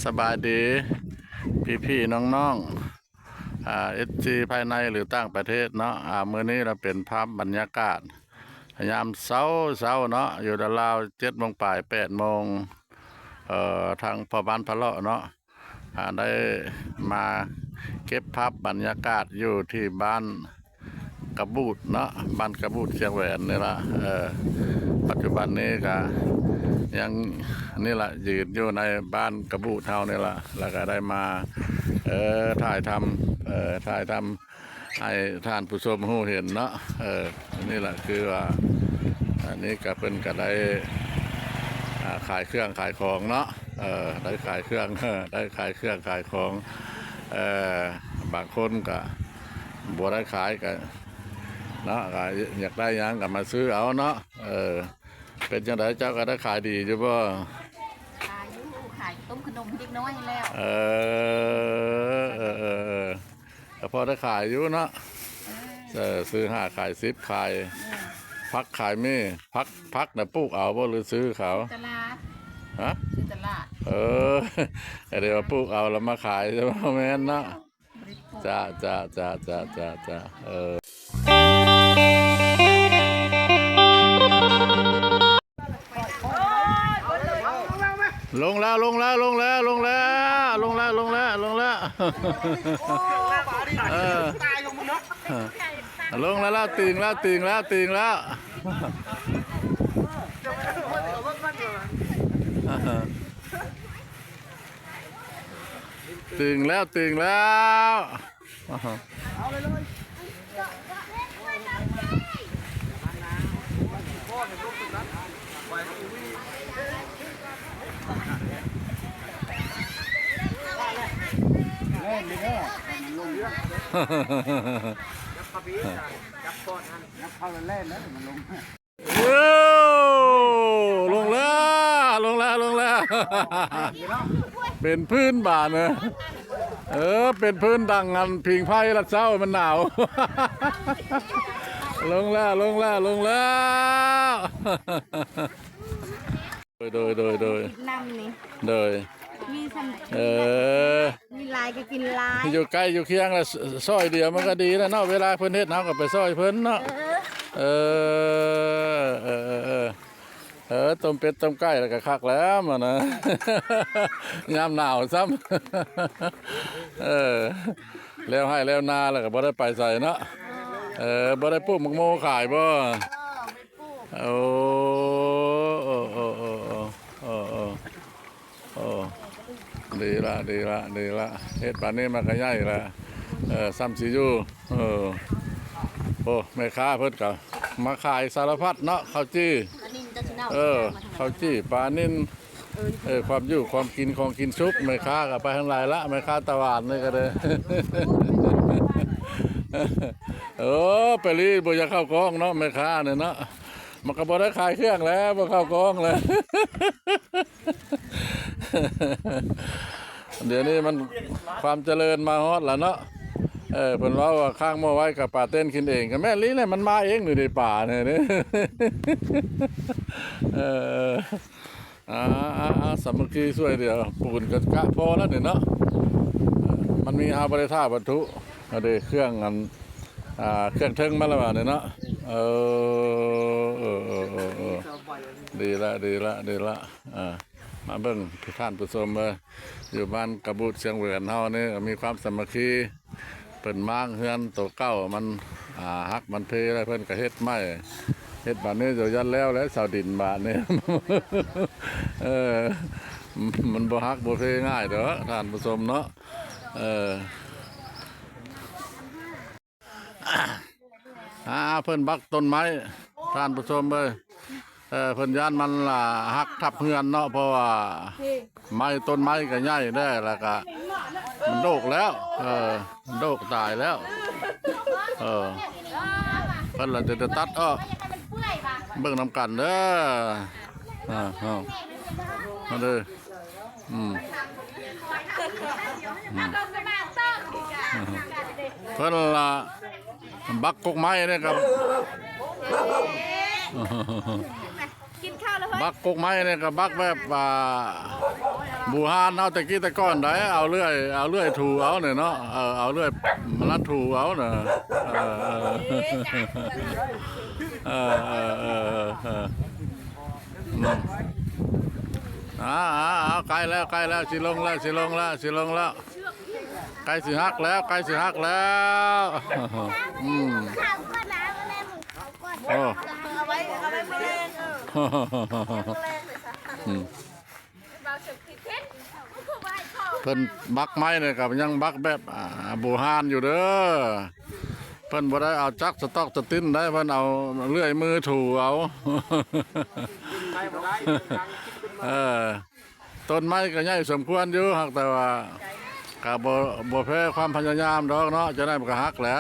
ສະບາຍດີພີ່ໆນ້ອງໆ ອ່າ ເອັຟຊີ ພາຍໃນ ຫຼື ຕ່າງປະເທດເນາະ. ອ່າ ມື້ນີ້ລະເປັນພາບບັນຍາກາດຍາມເຊົ້າໆເນາະ ຢູ່ລາວໆເຈັດໂມງປາຍ ແປດໂມງ ເອີ ທາງພໍ່ບ້ານພະເລາະເນາະ ອ່າ ໄດ້ມາເກັບພາບບັນຍາກາດຢູ່ທີ່ບ້ານ ກະບູດເນາະ ບ້ານກະບູດຊຽງແຫວນນີ້ລະ. ເອີ ປັດຈຸບັນນີ້ກະຍັງນີ້ລະ ຢືນຢູ່ໃນບ້ານກະບູດເຮົານີ້ລະ ລະກະໄດ້ມາ ເອີ ຖ່າຍທຳ ເອີ ຖ່າຍທຳໃຫ້ທ່ານຜູ້ຊົມຮູ້ເຫັນເນາະ. ເອີ ນີ້ລະຄືວ່າ ອັນນີ້ກະເພິ່ນກະໄດ້ ອ່າ ຂາຍເຄື່ອງຂາຍຂອງເນາະ ເອີ ໄດ້ຂາຍເຄື່ອງ ໄດ້ຂາຍເຄື່ອງຂາຍຂອງ ເອີ ບາງຄົນກະ ບໍ່ໄດ້ຂາຍກະເນາະ ກະຢາກໄດ້ຫຍັງກະມາຊື້ເອົາເນາະ. ເອີ ເປັນຈັ່ງໃດ ເຈົ້າກະໄດ້ຂາຍດີຢູ່ບໍ່? ຂາຍຢູ່ ຂາຍຕົ້ມຂະໜົມໃຫ້ເດັກນ້ອຍຫັ້ນແຫຼ້ວ. ເອີ ເອີ ເອີ ເອີ ກະພໍໄດ້ຂາຍຢູ່ເນາະ. ເອີ ເອີ ຊື້ຫ້າຂາຍສິບ ຂາຍ ເອີ ຜັກຂາຍໝີ່ ຜັກ ຜັກນະປູກເອົາບໍ່ ຫຼື ຊື້ເຂົາ? ຕະຫຼາດ. ຮະ? ຊື້ຕະຫຼາດ. ເອີ ກະໄດ້ວ່າປູກເອົາລະມາຂາຍ ບໍ່ແມ່ນເນາະ. ຈ້າ ຈ້າ ເອີ ລົງແລ້ວ ລົງແລ້ວ ລົງແລ້ວ ລົງແລ້ວ ລົງແລ້ວ ລົງແລ້ວ ລົງແລ້ວ ເອີ ລົງແລ້ວ ຕີງແລ້ວ ຕີງແລ້ວ ຕີງແລ້ວ. ຕຶງແລ້ວ ຕຶງແລ້ວ. ແລ່ນເດີ ມັນລົງ ຈັບເຂົ້າໄປອີກ ຈັບກ້ອນຫັ້ນ ຈັບເຂົ້າແລ້ວແລ່ນແລ້ວ ມັນລົງ. ໂອ້ ລົງແລ້ວ ລົງແລ້ວ ລົງແລ້ວ ເປັນພື້ນບາດນີ້ ເອີ ເປັນພື້ນດັງອັນຜິງໄຟລະເຊົ້າ ມັນໜາວ. ລົງແລ້ວ ລົງແລ້ວ ລົງແລ້ວ. ໂດຍ ໂດຍ ໂດຍ ໂດຍ ນຳນີ້ ໂດຍ ມີສ່ຳ ເອີ ມີຫຼາຍກໍກິນຫຼາຍ ຢູ່ໃກ້ຢູ່ຄຽງລະ ຊ- ຊ່ອຍດຽວມັນກໍດີແລ້ວເນາະ ເວລາເພິ່ນເຮັດເຮົາກໍໄປຊ່ອຍເພິ່ນເນາະ. ເອີ ເອີ ເອີ ເອີ ເອີ ຕົ້ມເປັດຕົ້ມໄກ່ລະກໍຄັກແລ້ວມັນນະ ຍາມໜາວຊ້ຳ ເອີ ແລ້ວໄຮ່ແລ້ວນາລະກໍບໍ່ໄດ້ໄປໃສເນາະ. ເອີ ບໍ່ໄດ້ປູກໝາກໂມຂາຍບໍ່? ໂອ້ ໂອ້ ໂອ້ ໂອ້ ໂອ້ ດີລະ ດີລະ ດີລະ ເຮັດປານນີ້ມັນກະໃຫຍ່ລະ ເອີ ຊ່ຳຊິຢູ່ ເອີ ໂອ້ ແມ່ຄ້າເພິ່ນກະມາຂາຍສາລະພັດເນາະ ເຂົ້າຈີ່ ເອີ ເຂົ້າຈີ່ ປານິນ ເອີ ຄວາມຢູ່ຄວາມກິນ ຂອງກິນສຸກ ແມ່ຄ້າກະໄປທາງໃດລະ ແມ່ຄ້າຕາຫວານນີ້ກະເດີ ເອີ ໄປລີ້ບໍ່ຢາກເຂົ້າກ້ອງເນາະ ແມ່ຄ້ານີ້ເນາະ. ມັນກໍບໍ່ໄດ້ຂາຍເຄື່ອງແລ້ວ ບໍ່ເຂົ້າກ້ອງແລ້ວ ດຽວນີ້ມັນຄວາມຈະເລີນມາຮອດລະເນາະ. ເອີ ເພິ່ນເວົ້າວ່າຄ້າງໝໍ້ໄວ້ກັບປາເຕັ້ນກິນເອງ ກໍແມ່ນລີ້ແຫຼະ ມັນມາເອງນີ້ເດ ປານີ້ເດ້. ເອີ ອ່າ ສາມັກຄີຊ່ວຍເຫຼືອ ປູນກໍກະພໍແລ້ວນີ້ເນາະ. ມັນມີ ເຮົາບໍ່ໄດ້ຖ້າວັດຖຸ ອັນເດ ເຄື່ອງອັນ ອ່າ ເຄື່ອງເທິງມາແລ້ວບາດນີ້ເນາະ. ເອີ ເອີ ເອີ ເອີ ເອີ ດີລະ ດີລະ ດີລະ. ອ່າ ມາເບິ່ງທ່ານຜູ້ຊົມເອີຍ ຢູ່ບ້ານກະບູດຊຽງແຫວນເຮົານີ້ມີຄວາມສາມັກຄີ. ເພິ່ນມ້າງເຮືອນໂຕເກົ່າມັນ ອ່າ ຫັກມັນເພແລ້ວ ເພິ່ນກະເຮັດໃໝ່ ເຮັດບາດນີ້ ເຈົ້າຢ້ານແລ້ວແຫຼະ ຊາວດິນບາດນີ້. ເອີ ມັນບໍ່ຫັກບໍ່ເພງ່າຍດອກທ່ານຜູ້ຊົມເນາະ. ເອີ ອ່າ ເພິ່ນບັກຕົ້ນໄມ້ ທ່ານຜູ້ຊົມເອີຍ. ເອີ ເພິ່ນຢ້ານມັນລະຫັກທັບເຮືອນເນາະ ເພາະວ່າໄມ້ ຕົ້ນໄມ້ກະໃຫຍ່ແດ່ ລະກະມັນໂດກແລ້ວ ເອີ ມັນໂດກຕາຍແລ້ວ. ເອີ ເພິ່ນລະຈະໄດ້ຕັດອອກ ເບິ່ງນຳກັນເດີ. ອ່າ ມາເດີ. ອືມ ອືມ ເພິ່ນລະບັກກົກໄມ້ນີ້ກະ ກິນເຂົ້າແລ້ວເຮີ້ຍ ບັກກົກໄມ້ນີ້ກະບັກແບບວ່າ ບູຮານເຮົາແຕ່ກີ້ແຕ່ກ່ອນໃດ ເອົາເລື່ອຍ ເອົາເລື່ອຍຖູເອົານີ້ເນາະ ເອີ ເອົາເລື່ອຍມາລັດຖູເອົານະ ເອີ ເອີ ເອີ ເອີ ເອີ ເອີ ອືມ ອ້າວ ອ້າວ ອ້າວ ໃກ້ແລ້ວ ໃກ້ແລ້ວ ຊິລົງແລ້ວ ຊິລົງແລ້ວ ຊິລົງແລ້ວ ໃກ້ຊິຫັກແລ້ວ ໃກ້ຊິຫັກແລ້ວ ອືມ ໂອ້ ເອົາໄວ້ ເອົາໄວ້ມື້ແລງ ເອີ ອືມ ເພິ່ນບັກໄມ້ນີ້ກໍຍັງບັກແບບ ອ່າ ບູຮານຢູ່ເດີ ເພິ່ນບໍ່ໄດ້ເອົາຈັກສະຕອກສະຕິນໃດ ເພິ່ນເອົາເລື່ອຍມືຖູເອົາ ເອີ ຕົ້ນໄມ້ກໍໃຫຍ່ສົມຄວນຢູ່ ຫາກແຕ່ວ່າກໍບໍ່ ບໍ່ແພ້ຄວາມພະຍາຍາມດອກເນາະ ຈັ່ງໃດມັນກໍຫັກແຫຼະ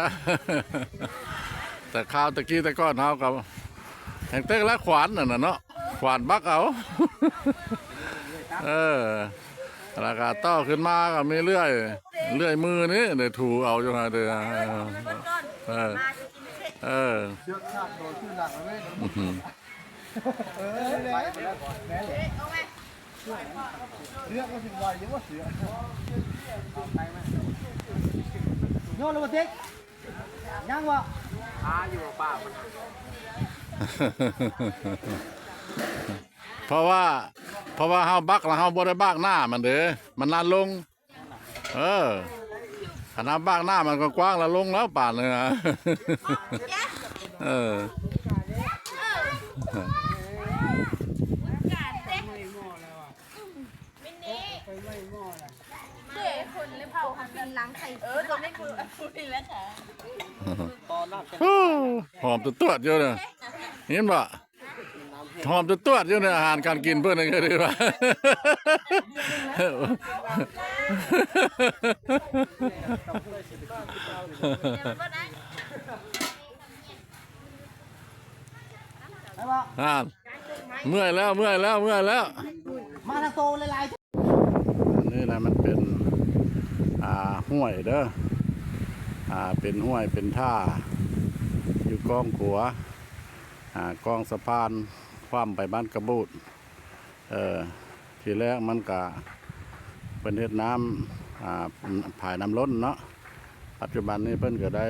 ແຕ່ຄາວແຕ່ກີ້ແຕ່ກ່ອນເຮົາກໍແຮ່ງເຕັກແລະຂວານນັ້ນນະເນາະ ຂວານບັກເອົາ ເອີ ແລ້ວກໍຕໍ່ຂຶ້ນມາກໍມີເລື່ອຍ ເລື່ອຍມືນີ້ໄດ້ຖູເອົາຢູ່ຫັ້ນເດີ ເອີ ເອີ ອື ເພາະວ່າ ເພາະວ່າເຮົາບັກແລ້ວເຮົາບໍ່ໄດ້ບັກໜ້າມັນເດ້ ມັນລັດລົງ ເອີ ຄັນເຮົາບັກໜ້າມັນກວ້າງໆ ແລ້ວລົງແລ້ວປານນີ້ນະ ເອີ ເດ້ ຄົນເລີຍເຜົາຫັ້ນ ປີນຫຼັງໃສ່ ເອີ ຕົວນີ້ຄືຜູ້ນີ້ແຫຼະ ຫອມຕວດໆຢູ່ເດີ ເຫັນບໍ່ ຫອມຕວດໆຢູ່ໃນອາຫານການກິນເພິ່ນນີ້ ກໍຖືວ່າ ອ່າ ເມື່ອຍແລ້ວ ເມື່ອຍແລ້ວ ເມື່ອຍແລ້ວ ມາທາງໂຕຫຼາຍໆ ອັນນີ້ນະມັນເປັນ ອ່າ ຫ້ວຍເດີ ອ່າ ເປັນຫ້ວຍເປັນທ່າ ຢູ່ກ້ອງຂົວ ອ່າ ກ້ອງສະພານ ຂວ້ຳໄປບ້ານກະບູດ ເອີ ທີແລກມັນກະ ເພິ່ນເຮັດນ້ຳ ອ່າ ຝາຍນ້ຳລົ້ນເນາະ ປັດຈຸບັນນີ້ເພິ່ນກໍໄດ້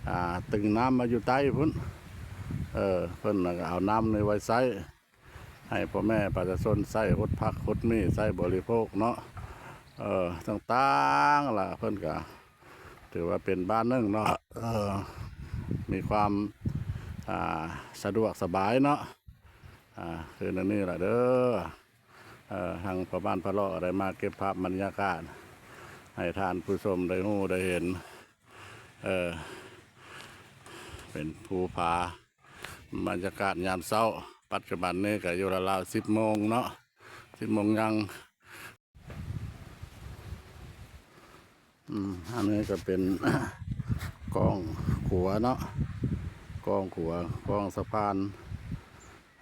ອ່າ ຕຶງນ້ຳມາຢູ່ໃຕ້ພຸ້ນ ເອີ ເພິ່ນກໍເອົານ້ຳນີ້ໄວ້ໃຊ້ ໃຫ້ພໍ່ແມ່ປະຊາຊົນໃຊ້ຫົດຜັກຫົດໝີ່ ໃຊ້ບໍລິໂພກເນາະ ເອີ ຕ່າງໆລະ ເພິ່ນກະຖືວ່າເປັນບ້ານໜຶ່ງເນາະ ເອີ ມີຄວາມ ອ່າ ສະດວກສະບາຍເນາະ ອ່າ ຄືແນວນີ້ລະເດີ ເອີ ທາງພໍ່ບ້ານພະເລາະໄດ້ມາເກັບພາບບັນຍາກາດ ໃຫ້ທ່ານຜູ້ຊົມໄດ້ຮູ້ໄດ້ເຫັນ ເອີ ເປັນພູຜາ ບັນຍາກາດຍາມເຊົ້າ ປັດຈຸບັນນີ້ກໍຢູ່ລາວໆ ສິບໂມງເນາະ ສິບໂມງຍັງ ອືມ ອັນນີ້ກໍເປັນ ກ້ອງຂົວເນາະ ກ້ອງຂົວ ກ້ອງສະພານ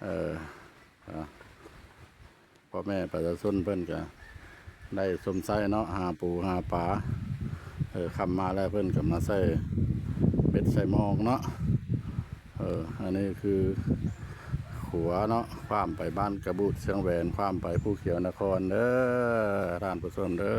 ເອີ ພໍ່ແມ່ປະຊາຊົນເພິ່ນກະໄດ້ຊົມໃຊ້ເນາະ ຫາປູຫາປາ ເອີ ຄ່ຳມາແລ້ວເພິ່ນກະມາໃສ່ເບັດໃສ່ໝອກເນາະ ເອີ ອັນນີ້ຄືຂົວເນາະ ຂ້າມໄປບ້ານກະບູດຊຽງແຫວນ ຂ້າມໄປພູຂຽວນະຄອນເດີ ທ່ານຜູ້ຊົມເດີ.